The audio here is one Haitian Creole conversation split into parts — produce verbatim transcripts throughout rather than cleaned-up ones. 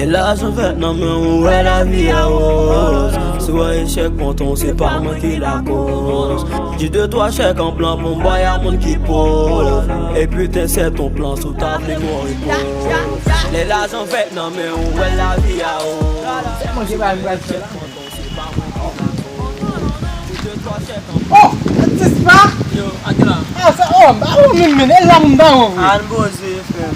Lè lajan fèt nan men w, ou wè lavi a woz. Si w wè echèk pran tan w, se pa mwen ki lakoz. Di de twa chèk an blan pou m bay a moun ki pòv. Epi te sèt yon plan si w ta vle mò repoz. Lè lajan fèt nan men w, ou wè lavi a woz. Manje pa m pral fè la. Oh, atis pa? Yo, Akela. Ah, sa, oh, ba ou menm, men, e la pou m ta wè, vre. An boze, frè.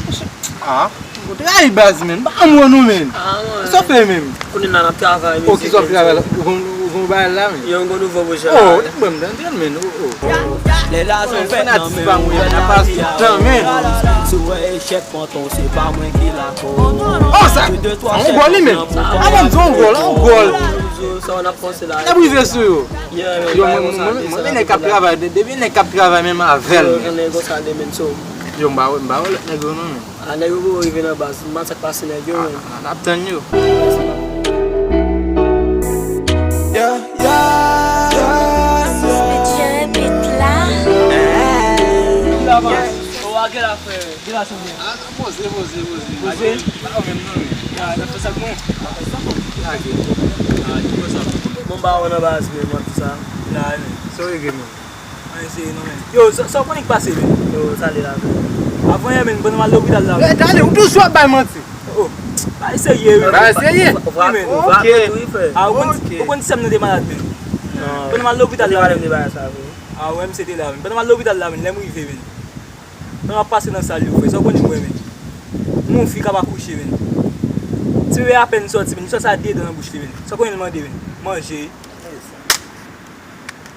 Ah, ou trayi baz, men. Ba m wè nou, men. Ah, man. Sa w fè, men? Kounye a n ap travay, oh, ki sa w ap travay la? Ou gon, ou gon bagay la, men? Yo, m gon nouvo pwojè la. Oh, ou t ban m tande, men. Oh, oh. Lè lajan fèt nan men w, wè lavi a woz. Si w wè echèk pran tan w, se pa mwen ki lakoz. Oh, sa, on gòl li menm. A, ban m di on gòl, on gòl. Sa w ap panse la? N ap rive sou yo. Yo, mwen, mwen, mwen, mwen, nèg k ap travay, de-, depi nèg k ap travay menm avè l, men. Yo, m pa wè, m pa wè lòt nèg yo non, men. A, nèg yo poko rive nan baz, m pa sa k pase nèg yo, men. A, n ap tann yo. Yeah, yeah, yeah, yeah. Suspect bit la. Kila va? O, a gen la, frè. Kila sou mwen? A, poze, poze, poze. Poze? A, menm non, men. A, n ap fè sa k mwen. Lage. A, ki konsa? Bon, ba, w nan baz, men, mwen, tout sa. La, men. Sa w regle, men? Anyen serye non, men. Yo, sa, sa w konnen k pase, men? Yo, sa ale la, men. Avan yè, men, pandan m al lopital la, men. Ey, tande, ou toujou ap bay manti. Oh, bay serye, wi. Bay serye? Wi, men. Ok. A, ou konn, ou konn sè m nan te malad, men. Non. Pandan m al lopital la, men. A, wè, misye te la, men. Pandan m al lopital la, men, lè m rive, men. Pandan m ap pase nan sal yo, frè, sa w konnen m wè, men. Yon fi k ap akouche, men. Ti bebe apèn sòti, men. Li sòti a de dan nan bouch li, men. Sa w konnen l mande, men? Manje.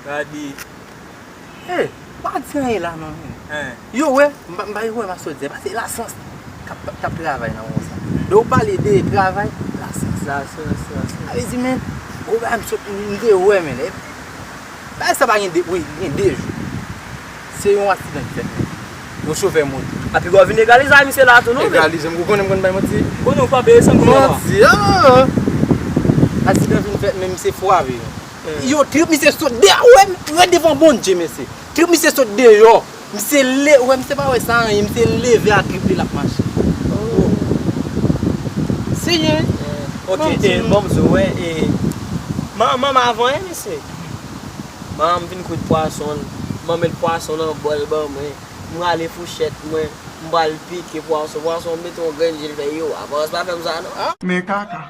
Gade. Ey, pa di anyen la non, men. Yo, wè, m pa, m pa wè m ap sot di, paske lasans k ap, k ap travay nan konsa. Lè w pale de travay, lasans. Lasans, lasans. Sa vle di, men, gwo bagay m sot, m te wè, men. E, bagay sa pa gen de, wi, gen de jou. Se yon aksidan ki fèt, men. Yon chofè moto. A, piga w vin egalize a misye la tou, non, men. Egalize, m konnen m konn bay manti. Bon, non, pa peye san pou manti, ah! Aksidan fin fèt, men misye frape. Yo, trip misye sot deyò, wè, wè devan Bondye, mesye. Trip misye sot deyò. Misye le-, wè, misye pa wè sa anyen, misye leve a trip li l ap mache. Oh. Senyè. Ok, Bondye, e, bon, m di w, wè, e, man, manman avan, e, mesye. Manman m vin kwit pwason l, manman l pwason nan bòl ban mwen. M rale fouchèt mwen, m pral pike pwason. Pwason mete yon grenn je l fè yo. Avan, pa fè m sa, non. Men kaka.